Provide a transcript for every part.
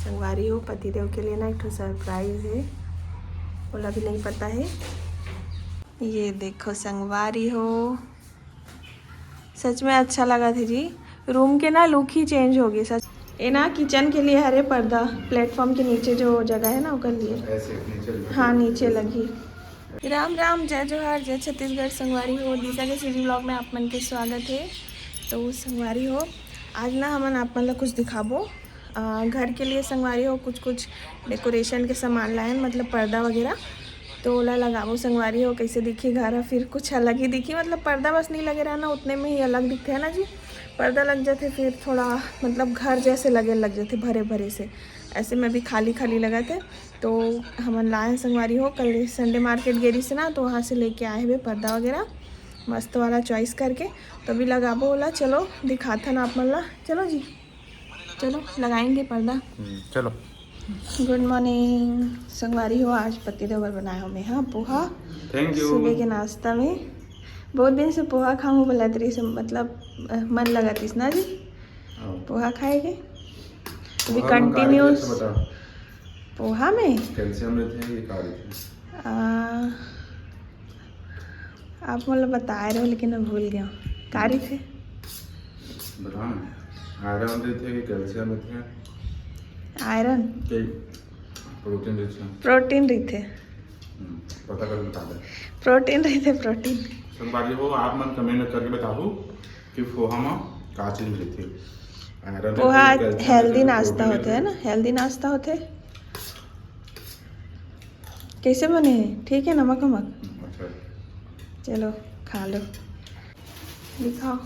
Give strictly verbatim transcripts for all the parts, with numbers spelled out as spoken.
संगवारी हो, पतिदेव के लिए ना एक ठो सरप्राइज हे, ओला भी नहीं पता हे। ये देखो संगवारी हो, सच में अच्छा लगत हे जी। रूम के ना लुक ही चेंज हो गई सच। ये ना किचन के लिए हरे पर्दा, प्लेटफॉर्म के नीचे जो जगह है ना ओकर लिए। ऐसे नीचे लगे। हाँ, नीचे लगी। राम राम, जय जोहार, जय छत्तीसगढ़। संगवारी हो, दिशा के सीजी ब्लॉग में आप मन के स्वागत है। तो संगवारी हो, आज ना हमन आप मन ला कुछ दिखाबो। अ, घर के लिए संगवारी हो कुछ कुछ डेकोरेशन के सामान लायन, मतलब पर्दा वगैरह। तो ओला लगाबो संगवारी हो, कैसे दिखी घर ह, फिर कुछ अलग ही दिखी। मतलब पर्दा बस नहीं लगे रहना, उतने में ही अलग दिखते है ना जी। पर्दा लग जाते फिर थोड़ा मतलब घर जैसे लगे लग जाते, भरे भरे से। ऐसे में भी खाली खाली लगत है। तो हमन लायन संगवारी हो, कल संडे मार्केट गेरी से ना, तो वहाँ से लेके आए हुए पर्दा वगैरह मस्त वाला चॉइस करके। तो अभी लगाबो ओला, चलो दिखाथन आप मन ला। चलो जी, चलो लगाएंगे पर्दा। हम्म, चलो। गुड मॉर्निंग संगवारी हो, आज पतिदेव बर बनाए हो मैं, हाँ, पोहा। Thank you. सुबह के नाश्ता में बहुत दिन से पोहा खाऊं बोलत रही से, मतलब अ, मन लगत इस ना जी हाँ। पोहा खाए के। अभी पोहा में का कंटिन्यूस रहिथे, बता। पोहा में कैल्शियम रहिथे, ये का रहिथे? आ, आप मोला बताए रहो लेकिन मैं भूल गया। का रहिथे? बता ना। आयरन रहिथे कि कैल्शियम रहिथे? आयरन। कि प्रोटीन रहिथे? प्रोटीन रहिथे। हम्म, पता करके बता दे। प्रोटीन रहिथे, प्रोटीन। संगवारी हो, आप मन कमेंट करके बताओ कि पोहा में का चीज रहिथे। आयरन पोहा रहिथे, कैल्शियम हेल्दी रहिथे, नाश्ता प्रोटीन होथे, है रहिथे। ना? हेल्दी नाश्ता होथे। कैसे बने हे? ठीक है, नमक वमक? अच्छा। चलो, खा लो, दिखाओ।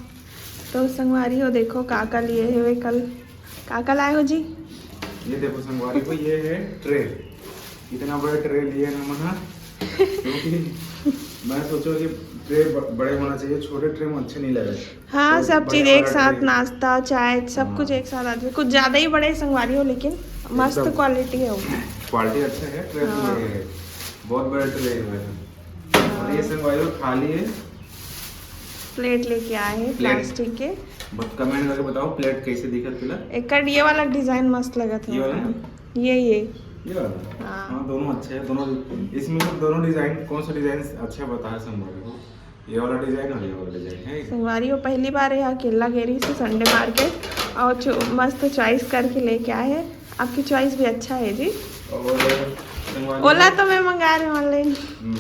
तो संगवारी हो, देखो का का लिए हुए कल। का का लाए हो जी? ये देखो संगवारी हो, ये है ट्रे। इतना बड़ा ट्रे लिए ना मना, क्योंकि मैं सोचो कि ट्रे ब-, बड़े होना चाहिए, छोटे ट्रे में अच्छे नहीं लगे। हाँ, तो सब बड़े चीज एक वाला साथ, ट्रे। नाश्ता, चाय, सब हाँ। कुछ एक साथ आ जाए। कुछ ज्यादा ही बड़े संगवारी हो, लेकिन मस्त एकदम। क्वालिटी है वो। क्वालिटी अच्छा है, ट्रे भी हाँ। बढ़िया है। बहुत बड़ा ट्रे है। और ये संगवारी हो, थाली है। प्लेट लेके आए हैं प्लेट। प्लास्टिक के। बत-, कमेंट करके बताओ प्लेट कैसे दिखत तेला। एकर ये वाला डिजाइन मस्त लगत है। ये वाला ना? ये, ये। ये वाला? हाँ। हाँ, दोनों अच्छे हैं, दोनों। इसमें से दोनों डिजाइन, कौन सा डिजाइन अच्छा बता है संगवारी हो? ये वाला डिजाइन और ये वाला डिजाइन है। संगवारी हो, पहली बार यहाँ केला गेरी से संडे मार्केट और चो-, मस्त चॉइस करके लेके आए हैं। आपकी चॉइस भी अच्छा है जी। और संगवारी ओला हो। तो मैं मंगा रहे हूँ ऑनलाइन। हम्म,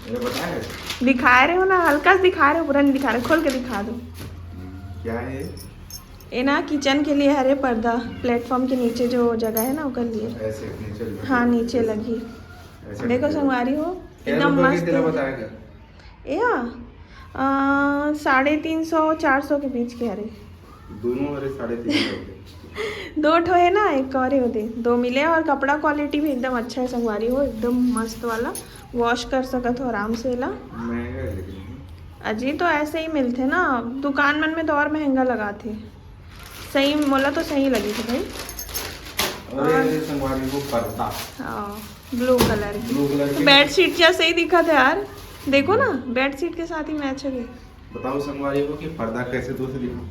ये बताए। दिखा रहे हो ना, हल्का सा दिखा रहे हो, पूरा नहीं दिखा रहे, खोल के दिखा दो। हम्म, क्या है? ये ना किचन के लिए हरे पर्दा, प्लेटफॉर्म के नीचे जो जगह है ना, ओकर लिए। ऐसे नीचे लगी। हाँ, नीचे लगी। ऐसे देखो करके। संगवारी हो, क्या एकदम लोग मस्त तेला है। बताएगा? या, अ, साढ़े तीन सौ, चार सौ के बीच के हरे। दोनों हरे साढ़े तीन सौ के। दो ठो है ना, एक और है ओदे, दो मिले। और कपड़ा क्वालिटी भी एकदम अच्छा है संगवारी हो, एकदम मस्त वाला, वॉश कर सकत हो आराम से एला। महंगा है लेकिन। अजी, तो ऐसे ही मिलथे ना, दुकान मन में तो और महंगा लगाथे। सही, मोला तो सही लगी थी भाई। और और ये संगवारी हो पर्दा। हाँ, ब्लू कलर की। ब्लू कलर तो की। बेडशीट जैसे ही दिखा था यार, देखो ना, बेडशीट के साथ ही मैच है। बताओ संगवारी हो कि पर्दा कैसे दूसरे दिखो,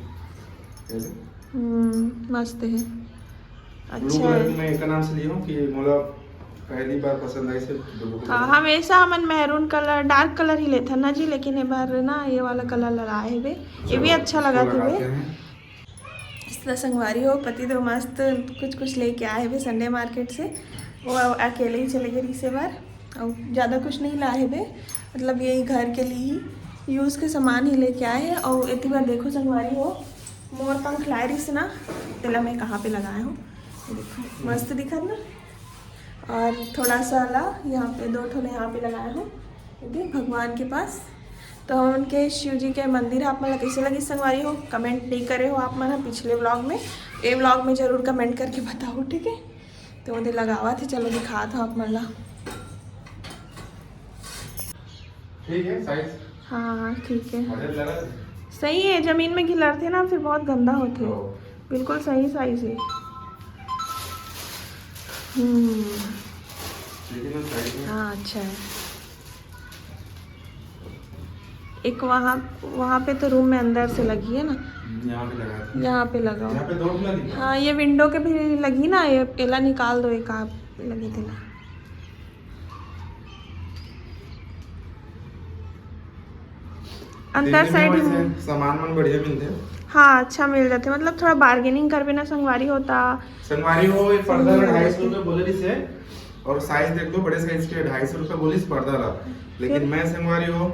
कैसे? हम्म, मस्त है, ब्लू अच्छा कलर है। की मैं एक नाम से लिया हूँ कि मोला पहली बार पसंद आई से ब्लू कलर। हाँ, हमेशा हमन मैरून कलर, डार्क कलर ही लेथन ना जी, लेकिन ये बार ना ये वाला कलर लगाए हेबे, ये भी चलो, अच्छा इसको लगा थे लगाते बे। हैं। इसला संगवारी हो, पति देव मस्त कुछ कुछ लेके आए हेबे संडे मार्केट से। वो अकेले ही चले गए रिसे बार, और ज़्यादा कुछ नहीं लाए हेबे, मतलब यही घर के लिए ही यूज़ के सामान ही लेके आए हैं। और इतनी बार देखो संगवारी हो, मोर पंख लाए रिसे ना, तेला मैं कहाँ पे लगाए हूँ, ये देखो मस्त दिखत ना। और थोड़ा सा ला यहाँ पे, दो ठो यहाँ पे लगाए हूँ, ये देख भगवान के पास। तो उनके शिव जी के मंदिर आप मन ला कैसे लगी संगवारी हो, कमेंट नहीं करे हो आप मन ह पिछले व्लॉग में, ये व्लॉग में जरूर कमेंट करके बताओ, ठीक है? तो ओदे लगावा थे, चलो दिखात हो आप मन ला। ठीक है साइज। हाँ, ठीक है। मदद लगा दे। सही है, जमीन में खिलरते ना फिर बहुत गंदा होते। हाँ। बिल्कुल सही साइज है। हम्म। ठीक है ना, साइज में। हाँ, अच्छा है। एक वहाँ, वहाँ पे तो रूम में अंदर से लगी है ना, यहाँ पे लगा था। यहाँ पे लगाओ। यहाँ पे दो लगी। हाँ, ये विंडो के भी लगी ना, ये एला निकाल दो, एक आप लगे थे ना। अंदर दिल्ली में साइड वैसे सामान मन बढ़िया मिलते हैं। हाँ, अच्छा मिल जाते, मतलब थोड़ा बार्गेनिंग करबे ना संगवारी हो ता। संगवारी हो, ये पर्दा में ढाई सौ रुपये बोले रहिस हे, और साइज देख लो, बड़े साइज के ढाई सौ रुपये बोलिस पर्दा ला, लेकिन मैं संगवारी हो,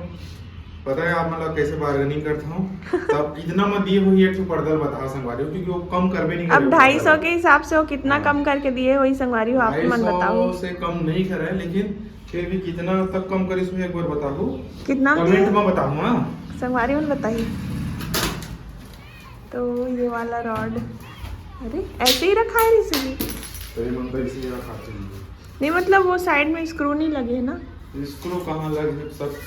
पता है आप मतलब कैसे बार्गेनिंग करता हूँ, तब इतना मत दिए हुई एक ठो पर्दा ला बताओ संगवारी हो, क्योंकि वो कम करबे नहीं अब करे ढाई सौ पर्दा। के हिसाब से वो कितना हाँ। कम करके दिए होई संगवारी हो, आप ढाई मन सौ बताओ। से कम नहीं करे, लेकिन फिर भी कितना तक कम करिस हुई एक बार बताओ, कितना? कमेंट में बताओ। हाँ, संगवारी मन बताइए। तो ये वाला रॉड, अरे ऐसे ही रखा है इसीलिए। तो ये मन तो इसीलिए रखा थे। नहीं, मतलब वो साइड में स्क्रू नहीं लगे है ना। स्क्रू कहाँ लगे, सब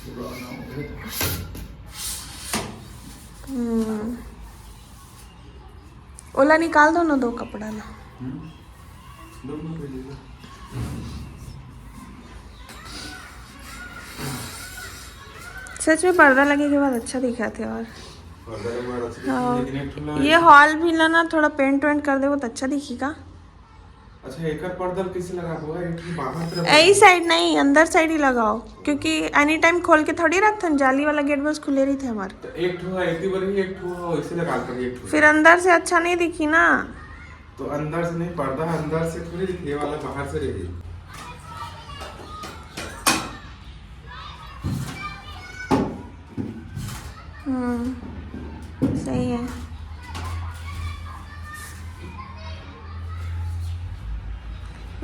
पुराना हो गया। हम्म। ओला निकाल दो ना, दो कपड़ा ला। हम्म? दोनों को ले लो। सच में पर्दा लगे के बाद अच्छा दिखा थे। और पर्दा के बाद अच्छी हाँ। लेकिन एक ठो ना ये हॉल भी ला ना थोड़ा पेंट वेंट कर दे, बहुत अच्छा दिखेगा। अच्छा, एकर पर्दा कैसे लगा हुआ है? एक ठो बाहर तरफ यही साइड नहीं, अंदर साइड ही लगाओ, क्योंकि एनी टाइम खोल के थोड़ी रखथन, जाली वाला गेट बस खुले रहिथे हमार। तो एक ठो है इतनी बड़ी, एक ठो है वैसे लगा कर एक ठो। फिर अंदर से अच्छा नहीं दिखी ना। तो अंदर से नहीं, पर्दा अंदर से थोड़ी दिखे, ये वाला बाहर से रही। हम्म, सही है।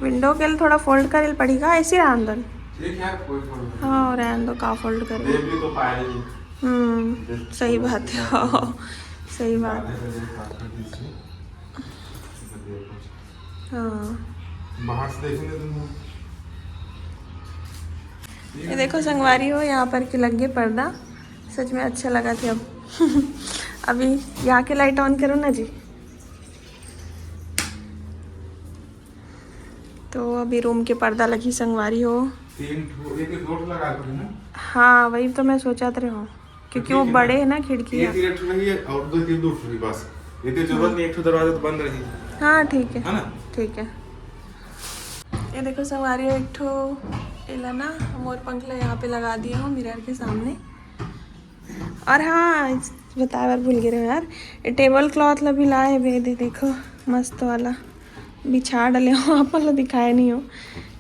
विंडो के लिए थोड़ा फोल्ड करे पड़ी का, ऐसे रहन दो। ठीक है, कोई प्रॉब्लम नहीं। हाँ, रहन दो, का फोल्ड करे। देख भी तो पाए नहीं। हम्म, सही बात है। हाँ, सही बात। आधे बजे खास कर दीजिए। इधर देखो। हाँ, बाहर से देखेंगे तुम। ये देखो संगवारी हो, यहाँ पर के लग गए पर्दा, सच में अच्छा लगा थे। अब अभी यहाँ के लाइट ऑन करो ना जी। तो अभी रूम के पर्दा लगी संगवारी हो। तीन ठो, एक एक दो ठो लगा दो ना। हाँ, वही तो मैं सोचत रहे हूँ, क्योंकि वो बड़े है ना खिड़की। ये तीन ठो लगी है और दो तीन दो ठो बस। ये तो जरूरत नहीं, एक ठो दरवाजा तो बंद रही, हाँ, ठीक है, है ना? ठीक है। ये देखो संगवारी हो, एक ठो एला ना मोर पंख ला यहाँ पे लगा दिया हूँ मिरर के सामने। और हाँ, बताए बर भूल गए रहे यार, ये टेबल क्लॉथ ला भी लाए हवे, दे देखो मस्त वाला बिछा डले हो, आप ला दिखाए नहीं हो।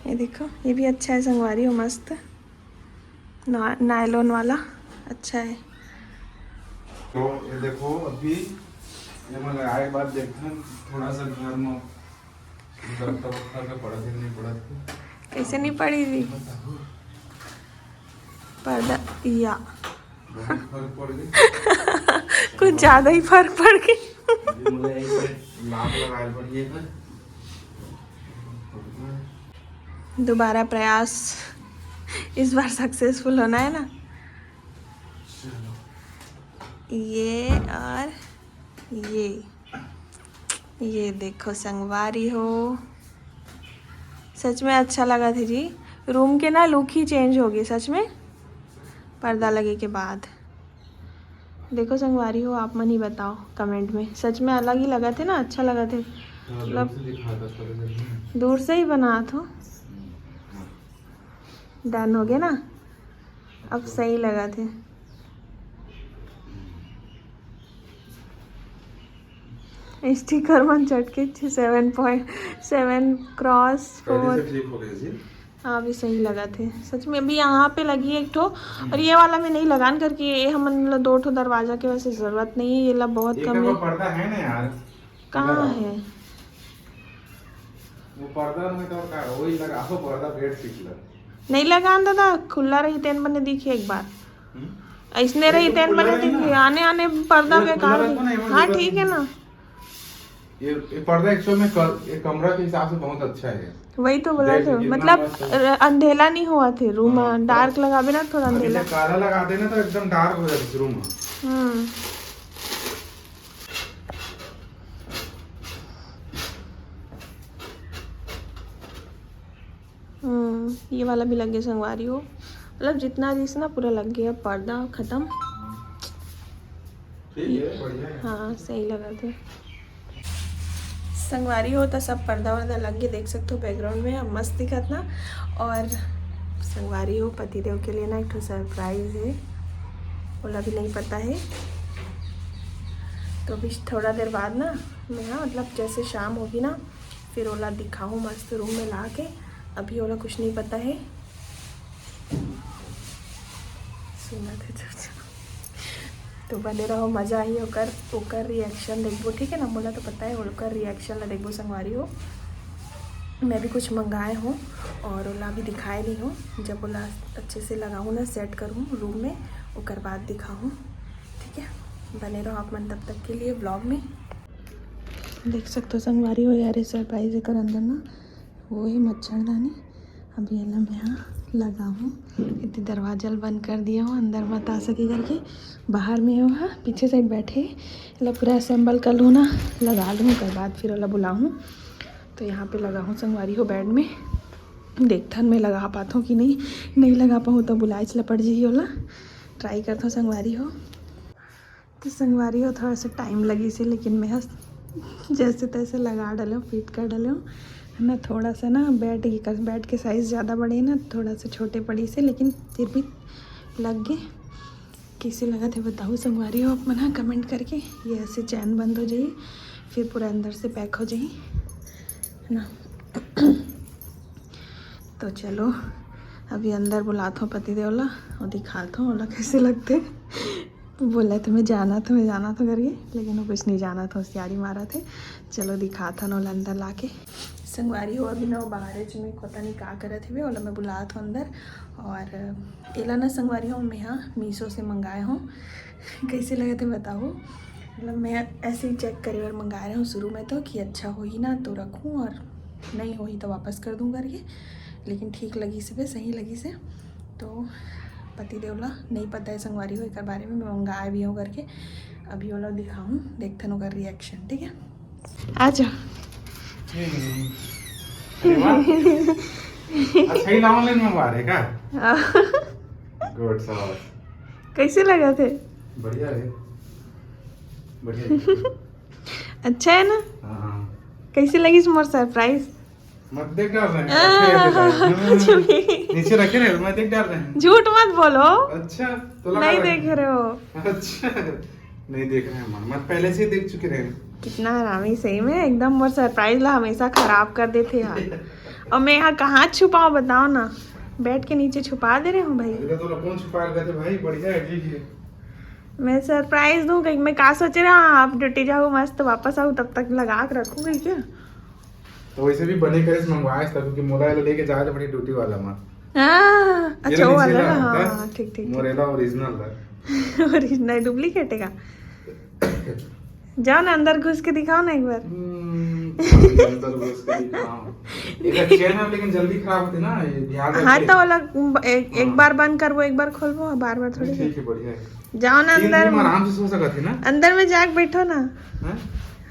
ये देखो, ये भी अच्छा है संगवारी हो, मस्त ना, नायलॉन वाला अच्छा है। तो ये देखो, अभी ये मैं लगाए के बाद देखते हैं थोड़ा सा घर में दफ्तर वफ्तर का पड़ा दिन नहीं पड़ा था। कैसे नहीं पड़ी थी? पर्दा या बहुत फर्क पड़ गया। कुछ ज्यादा ही फर्क पड़ गई। अभी मुझे एक लाख लगाए पड़ी है। दोबारा प्रयास, इस बार सक्सेसफुल होना है ना। ये और ये, ये देखो संगवारी हो, सच में अच्छा लगा थे जी। रूम के ना लुक ही चेंज हो गई सच में, पर्दा लगे के बाद। देखो संगवारी हो, आप मन ही बताओ कमेंट में, सच में अलग ही लगा थे ना, अच्छा लगा थे। हाँ, मतलब दूर से दिखा था, पहले से नहीं। दूर से ही बना थो। हाँ। डन हो गया ना, अब सही लगा थे। स्टिकर मन चटके छे, सेवन पॉइंट सेवन क्रॉस पहले फोर। से ठीक हो गया जी। हाँ, अभी सही लगा थे सच में। अभी यहाँ पे लगी एक ठो, और ये वाला में नहीं लगान करके ये हमन ला दो ठो दरवाजा के वैसे जरूरत नहीं है, ये ला बहुत एक कम वो है। पर्दा है ना यार, कहाँ है? वो पर्दा में तो का वही लगा हो, पर्दा बेड शीट लगा। नहीं लगान दादा, खुला रही तेन बने दिखी एक बार। हम्म? ऐसने रही तो तेन खुला बने रही ना। दिखी, आने आने पर्दा ये खुला बेकार रखो ना, दिखी। ये हाँ, वाला ठीक है ना। ये, ये पर्दा एक्चुअल में कर, ये कमरा के हिसाब से बहुत अच्छा है। वही तो बोला देख था, लीजिए, मतलब मस्त है। र- अंधेला नहीं हुआ थे रूम हाँ, में, डार्क लगाबे ना थोड़ा अभी अंधेला। जब काला लगा देना तो एकदम डार्क हो जाती रूम में। हम्म। हम्म, ये वाला भी लग गया संगवारी हो, मतलब जितना रहीस ना पूरा लग गया, पर्दा खत्म। हाँ, सही लगा थे। संगवारी हो तो सब पर्दा वर्दा लग के देख सकते हो बैकग्राउंड में, अब मस्त दिखत ना। और संगवारी हो, पतिदेव के लिए ना एक ठो सरप्राइज है, ओला भी नहीं पता है। तो अभी थोड़ा देर बाद ना मैं, हाँ, मतलब जैसे शाम होगी ना, फिर ओला दिखाऊँ मस्त रूम में ला के। अभी ओला कुछ नहीं पता है। सुना थे चुपचाप। तो बने रहो, मजा आही ओकर, ओकर रिएक्शन देखबो, ठीक है ना? मोला तो पता है ओकर रिएक्शन ला देखबो संगवारी हो। मैं भी कुछ मंगाए हूँ और ओला भी दिखाए नहीं हूँ। जब ओला अच्छे से लगाऊँ ना, सेट करूँ रूम में, ओकर बाद दिखाऊँ, ठीक है? बने रहो आप मन तब तक के लिए व्लॉग में। देख सकते हो संगवारी हो, यार सरप्राइज एकर अंदर ना वो है मच्छरदानी। अभी एला मैं हा लगाहूँ, इतने दरवाजा ल बंद कर दिया हूँ, अंदर मत आ सके करके। बाहर में हो हा, पीछे साइड बैठे, एला पूरा असेंबल कर लूँ ना, लगा लूँ, ओकर बाद फिर ओला बुलाहूँ। तो यहाँ पे लगाहूँ संगवारी हो बेड में, देखथन मैं लगा पाथों कि नहीं। नहीं लगा पाऊँ तो बुलाए चला पड़ जाही ओला। ट्राई करथों संगवारी हो। तो संगवारी हो, थोड़ा सा टाइम लगी से, लेकिन मैं हस-, जैसे तैसे लगा डाले हूँ, फिट कर डाले हूँ, है ना। थोड़ा सा ना बेड, ये कर, बेड के साइज ज़्यादा बड़े ना, थोड़ा सा छोटे पड़ी से, लेकिन फिर भी लग गए। कैसे लगा थे बताओ संगवारी हो आप मन, हाँ, कमेंट करके। ये ऐसे चैन बंद हो जाइए, फिर पूरा अंदर से पैक हो जाइए, है ना। तो चलो, अभी अंदर बुलात हो पतिदेव ला और दिखात हो ओला कैसे लगते। बोला तो मैं जाना तो, मैं जाना तो करके, लेकिन वो कुछ नहीं जाना था, होशियारी मारा थे। चलो दिखात हन ओला अंदर लाके। संगवारी हो, अभी ना वो बाहर च में पता नहीं का करत हवे, ओला मैं बुलात हूँ अंदर। और एला ना संगवारी हो, मैं हाँ मीशो से मंगाए हूँ। कैसे लगे थे बताओ, मतलब मैं ऐसे ही चेक करे और मंगाए रहूँ शुरू में तो, कि अच्छा होही ना तो रखूँ और नहीं होही तो वापस कर दूँ करके। लेकिन ठीक लगी से, सही लगी से। तो पतिदेव ला नहीं पता है संगवारी हो एकर बारे में, मैं मंगाए भी हूँ करके। अभी ओला दिखाऊँ, देखथन ओकर रिएक्शन, ठीक है? आ जा। अरे वाह। अच्छा ही ना ऑनलाइन मंगवा रहे का? गुड, शाबाश। कैसे लगा थे? बढ़िया है, बढ़िया है। अच्छा है ना? हाँ, हाँ। कैसे लगी मोर सरप्राइज? मत देख डाल रहे हैं, आ, रखे रहे थे। कुछ भी। नीचे रखे रहे, मैं देख डाल रहे हैं। झूठ मत बोलो। अच्छा, तो लगा नहीं रहे देख हैं। रहे हो। अच्छा, नहीं देख रहे हैं मन, मत पहले से ही देख चुके रहे हैं। कितना हरामी सही में, एकदम मोर सरप्राइज ला हमेशा खराब कर देते यार। और मैं यहाँ कहाँ छुपाऊँ बताओ ना, बेड के नीचे छुपा दे रहे हो भाई। अरे तो कौन छुपा रहे थे भाई, बढ़िया है, ठीक है। मैं सरप्राइज दूँ कहीं, मैं का सोचे रहा आप ड्यूटी जाओ मस्त वापस आओ, तब तक लगा के रखूँ कहीं क्या? तो वैसे भी बने करे से मंगवाए था, क्योंकि मोला एला लेके जाए तो बड़ी ड्यूटी वाला मा। हाँ, ये अच्छा, वो वाला ना, हाँ, हाँ, ठीक, ठीक, मोर एला ओरिजिनल है। ओरिजिनल, डुप्लीकेट है का? जाओ ना, अंदर घुस के दिखाओ ना एक बार। हम्म, अंदर घुस के दिखाओ। एक चैन है, लेकिन जल्दी खराब होती ना, ये ध्यान हाँ, रखिए। तो वाला एक, एक हाँ। बार बंद करबो, एक बार खोलबो, बार बार थोड़ी। ठीक है, बढ़िया है। जाओ ना तीन अंदर। दिन आराम से सो सकत है ना? अंदर में जाके बैठो ना। हैं?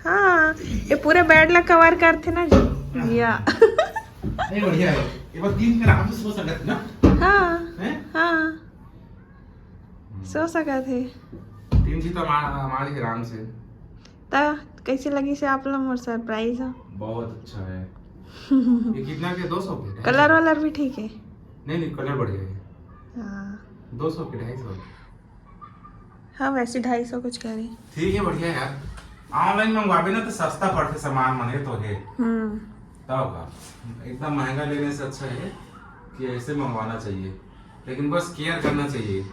हाँ, ये पूरे बेड ला कवर करते ना जो। या। नहीं, बढ़िया है। ये बस तीन दिन आराम से सो सकत है ना? हाँ, हैं? हाँ। सो सकत है। तीन चीज तो हमारा, हमारी आराम से। ता कैसे लगी से आप लोग मोर सरप्राइज हो? बहुत अच्छा है। ये कितना के? दो सौ के? कलर वलर भी ठीक है? नहीं, नहीं, कलर बढ़िया है। हाँ। दो सौ के, ढाई सौ। हाँ, वैसे ढाई सौ कुछ कह रही। ठीक है, बढ़िया यार। ऑनलाइन मंगवाबे ना तो सस्ता पड़ते सामान, मने तो है। हम्म। तब का? इतना महंगा लेने से अच्छा है कि ऐसे मंगवाना चाहिए, लेकिन बस केयर करना चाहिए।